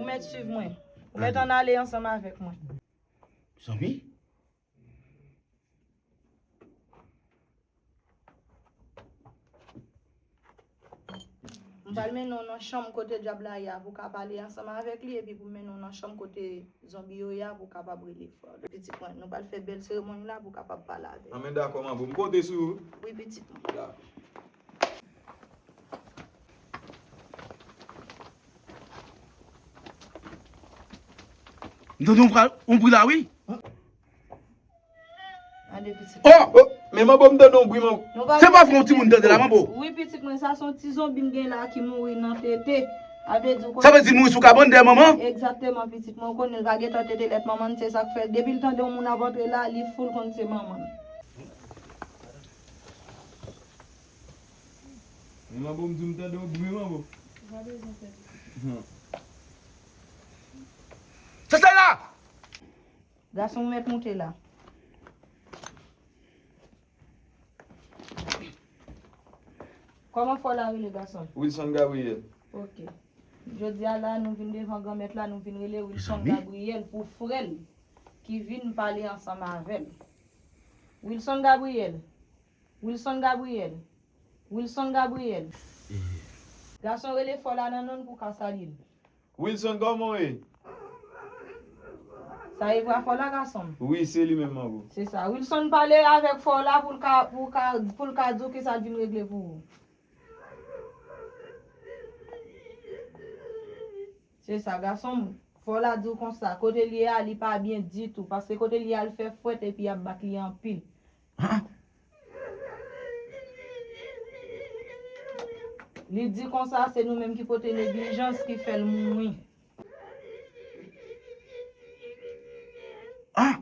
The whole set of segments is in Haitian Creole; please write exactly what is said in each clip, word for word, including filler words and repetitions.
Mèt swiv mwen. Ou mèt ann ale ansanm avèk mwen. Zanmi? M pral mennen w nan chanm kote dyab la ye a pou w ka pale ansanm avèk li, epi pou m mennen w nan chanm kote zonbi yo ye a pou w kapab rele frè w. Pitit mwen, nou pral fè bèl seremoni la pou w kapab pale avè l. Anben, dakò, manbo. M konte sou ou. Wi, pitit mwen. Dakò. M tande yon bri la, wi. Tande, pitit. Oh! Oh, men manbo, m tande yon bri, manbo. Se pa vre yon timoun tande la, manbo? Wi, pitit mwen, sa se yon ti zonbi m gen la ki mouri nan tete. A vle di, ou konnen. Sa vle di mouri sou kabann dèyè manman? Egzakteman, pitit mwen, ou konnen l pa gentan tete lèt manman l, se sa k fè depi l tande yon moun ap antre la, li full konn se manman l. Men manbo, m di w m tande yon bri, manbo. Ou pa bezwen pè. Se sa la! Gason, ou mèt moute la. Kòman frè w la rele, gason? Wilson Gabriel. Ok. Jodi a la, nou vin devan Granmèt la, nou vin rele Wilson Gabriel pou frè l ki vin pale ansanm avè l. Wilson Gabriel. Wilson Gabriel. Wilson Gabriel. Gason, rele frè w la nan non l pou w ka salye l. Wilson, kòman w ye? Sa e vwa frè w la, gason m? Wi, se li menm, manbo. Se sa. Wilson pale avèk frè w la pou l ka, pou ka, pou l ka di w kisa l vin regle pou ou. Se sa, gason m. Frè w la di w konsa, kote l ye a, li pa byen ditou. Paske kote l ye a, l fè frèt epi y ap bat li anpil. Li di konsa, se nou menm ki pote neglijans ki fè l mouri.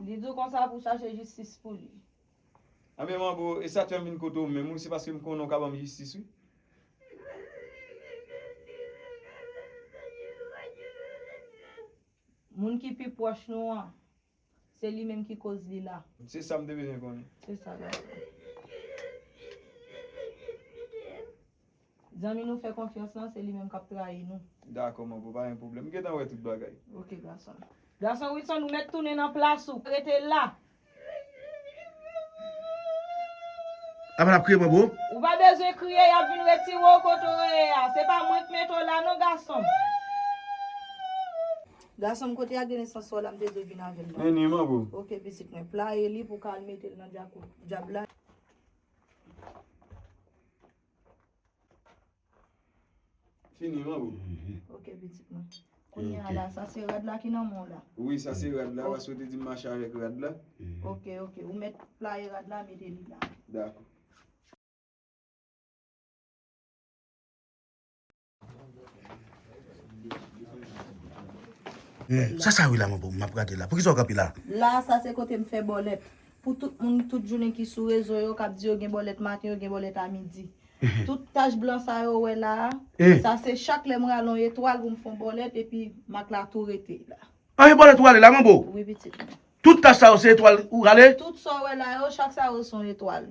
Li di w konsa pou w chache jistis pou li. Anben, manbo, e sa k fè m vin kote w menm, wi, se paske m konnen w ka ban m jistis, wi. Moun ki pi pwòch nou an, se li menm ki koz li la. Se sa m te bezwen konnen. Se sa, gason. Zanmi nou fè konfyans lan, se li menm k ap trayi nou. Dakò, manbo, pa gen pwoblèm. M gentan wè tout bagay. Ok, gason. Gason Wilson, ou mèt tounen nan plas ou. Rete la. Apa l ap kriye, manbo? Ou pa bezwen kriye, y ap vin retire w kote w ye a. Se pa mwen k mete w la non, gason m. Gason m, kote ak de nesans frè w la, m te dwe vin avè l la. Men li, manbo. Ok, pitit mwen, playe li pou w ka al mete l nan dyakou-, dyab la. Fini, manbo. Ok, pitit mwen. Kounye a la, sa se rad la ki nan men w la. Wi, sa se rad la, paske w te di m mache avèk rad la. Ok, ok. Ou mèt playe rad la, mete li la. Dakò. Sa, sa wi la, manbo, m ap gade la. Poukisa w kanpe la? La, sa se kote m fè bòlèt. Pou tout moun, tout jounen ki sou rezo yo, k ap di yo gen bòlèt maten, yo gen bòlèt a midi. Tout tach blan sa yo wè la a, sa se chak lè m rale yon etwal pou m fè yon bòlèt epi mak la tou rete la. An, e bòlèt ou rale la, manbo? Wi, pitit mwen. Tout tach sa yo se etwal ou rale? Tout sa w wè la yo, chak sa yo se yon etwal.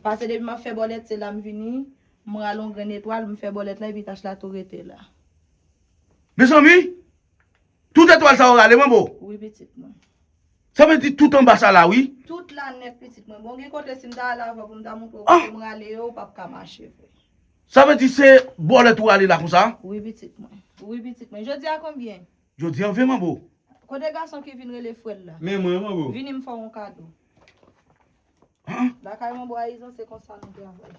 Pase depi m ap fè bòlèt, se la m vini, m rale yon grenn etwal, m fè bòlèt la epi tach la tou rete la. Mezanmi, tout etwal sa yo rale, manbo? Wi, pitit mwen. Sa vle di tout anba sa la, wi. Tout la nèt, pitit mwen. Bon, gen kote si m ta al avè w pou m ta montre w kote m rale yo, ou p ap ka mache vre. Sa vle di se bòlèt ou rale la konsa? Wi, pitit mwen. Wi, pitit mwen. Jodi a konbyen? Jodi a ven, manbo. Kote gason ki vin rele frè l la? Men mwen, manbo. Vini m fè w yon kado. Lakay manbo Ayizan, se konsa nou travay.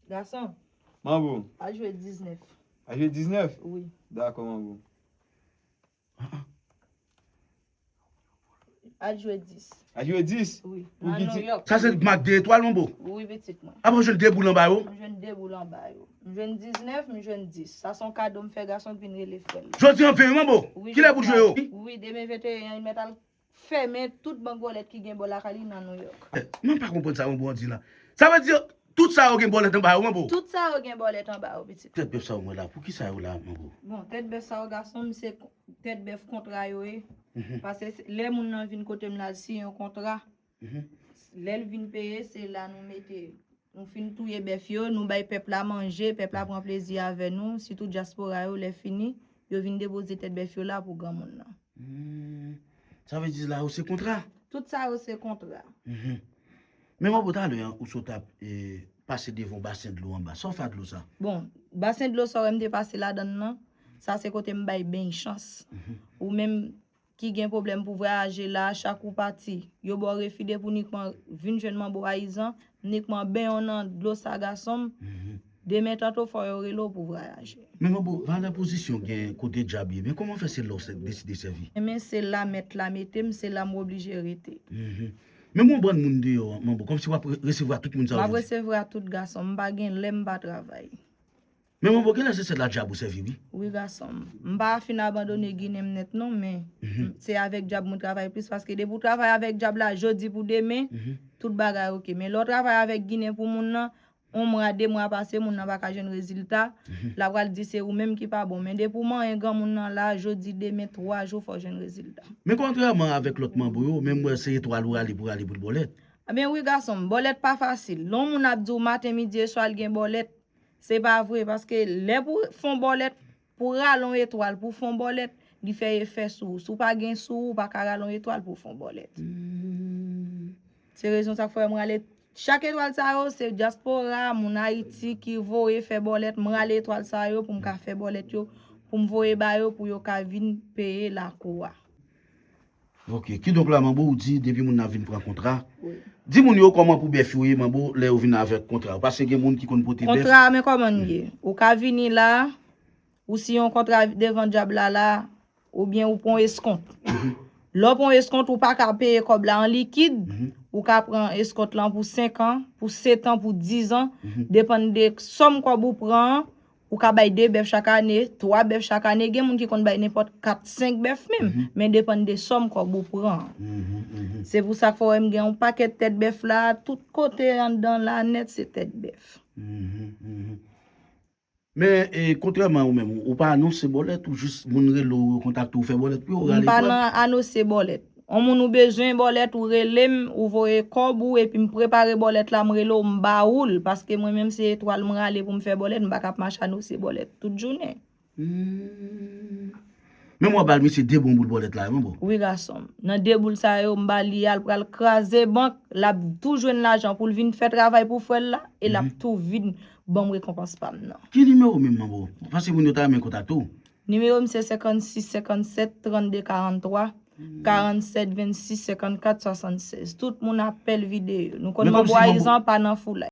Gason. Manbo. Al jwe diznèf. Al jwe diznèf? Wi. Dakò, manbo. Al jwe dis. Al jwe dis? Wi. Pou ki ti? Sa se mak de etwal, manbo? Wi, pitit mwen. Apa w jwenn de boul anba yo? M jwenn de boul anba yo. M jwenn diznèf, m jwenn dis. Sa se yon kado m fè gason k vin rele frè l. Jodi a ven, manbo? Wi, kilè pou l jwe yo? Wi, demen venteyen an, li mèt al fèmen tout bank bòlèt ki gen bò lakay li nan Nouyòk. Eh, mwen pa konprann sa manbo an di la. Sa vle di tout sa yo gen bòlèt anba yo, manbo? Tout sa yo gen bòlèt anba yo, pitit. Tèt bèf sa yo mwen la, poukisa yo la, manbo? Bon, tèt bèf sa yo, gason m, se tèt bèf kontra yo ye. Paske se, lè moun nan vin kote m la, l siyen yon kontra. Lè l vin peye, se la nou mete Nou fin touye bèf yo, nou bay pèp la manje, pèp la pran plezi avè nou, sitou dyaspora yo, lè fini, yo vin depoze tèt bèf yo la pou granmoun nan. Hmm. Sa vle di la yo se kontra? Tout sa yo se kontra. Mhm. Men mwen, talè a, ou sot ap e, pase devan yon basen dlo anba. Sa w fè ak dlo sa? Bon, basen dlo sa w wè m te pase ladan l nan, sa se kote m bay beny chans. Mhm. Ou menm ki gen pwoblèm pou vwayaje la, chak ou pati, yo ba w refi depi w nikman vin jwenn manbo Ayizan, nikman benyen w nan dlo sa gason m, mhm, demen tanto fò yo rele w pou vwayaje. Men manbo, valè pozisyon gen kote dyab ye, men kòman fè se la w deside sèvi? Men se la mèt la mete m, se la m oblije rete. Mhm. Men mwen bann moun deyò, manbo, kòmsi w ap re- resevwa tout moun sa yo. M ap resevwa tout gason, m pa gen lè m pa travay. Men manbo, genlè se sèl a dyab ou sèvi, wi. Wi, gason m. M pa fin abandone Ginen m nèt non, men mhm, se avèk dyab mwen travay plis, paske depi w travay avèk dyab la, jodi pou demen, mhm, tout bagay oke. Men lè w travay avèk Ginen pou moun nan, yon mwa, de mwa pase, moun nan pa ka jwenn rezilta, mhm, l ap pral di se ou menm ki pa bon. Men depi w manyen granmoun nan la, jodi, demen, twa jou, fò w jwenn rezilta. Men kontrèman avèk lòt manbo yo, menm wè se etwal ou rale pou rale pou l bòlèt. Ebyen wi, gason m, bòlèt pa fasil. Lè yon moun ap di w maten, midi e swa l gen bòlèt, se pa vre, paske lè pou fè yon bòlèt, pou rale yon etwal, pou fè yon bòlèt, li fè efè sou ou. Si w pa gen sou ou, ou pa ka rale yon etwal pou fè yon bòlèt. Hmm. Se rezon sa k fè m rale chak etwal sa yo, se dyaspora, moun Ayiti ki voye fè bòlèt. M rale etwal sa yo pou m ka fè bòlèt yo, pou m voye ba yo, pou yo ka vin peye lakou a. Ok, kidonk la, manbo, ou di depi moun nan vin pran kontra. Wi. Di moun yo kòman pou bèf yo ye, manbo, lè yo vin avèk kontra yo. Paske gen moun ki konn pote bèf. Kontra, men kòman l ye? Ou ka vini la, ou siyen yon kontra devan dyab la la, oubyen ou pran yon eskont. Mhm. Lè w pran yon eskont, ou pa ka peye kòb la an likid, mhm, ou ka pran eskont lan pou senk an, pou sèt an, pou diz an, mhm, depann de sòm kòb ou pran an, ou ka bay de bèf chak ane, twa bèf chak ane, gen moun ki konn bay nenpòt kat, senk bèf menm, mhm, men depann de sòm kòb ou pran an. Mhm, mhm. Se pou sa k fè w wè m gen yon pakèt tèt bèf la, tout kote anndan la nèt se tèt bèf. Mhm, mhm. Men, e, kontrèman ou menm, ou pa anonse bòlèt, ou jis moun rele w, yo kontakte w, ou fè bòlèt pou yo, ou rale etwal? M pa nan anonse bòlèt. On moun ou bezwen bòlèt, ou rele m, ou voye kòb ou, epi m prepare bòlèt la, m rele w, m ba ou l, paske mwen menm se etwal m rale pou m fè bòlèt, m pa ka ap mache anonse bòlèt tout jounen. Hmm. Men mwen ba l misye de bon boul bòlèt la, wi, manbo. Wi, gason m. Nan de boul sa yo, m ba li a, l pral kraze bank, l ap tou jwenn lajan pou l vin fè travay pou frè l la, e l ap, mhm, tou vin ban m rekonpans pa m nan. Ki nimewo menm, manbo? Paske moun yo ta renmen kontakte w. Nimewo m se senkannsis senkannsèt trannde karanntwa, hmm, karannsèt vennsis senkannkat swasannsèz. Tout moun apèl videyo. Nou konn manbo Ayizan pa nan foulay.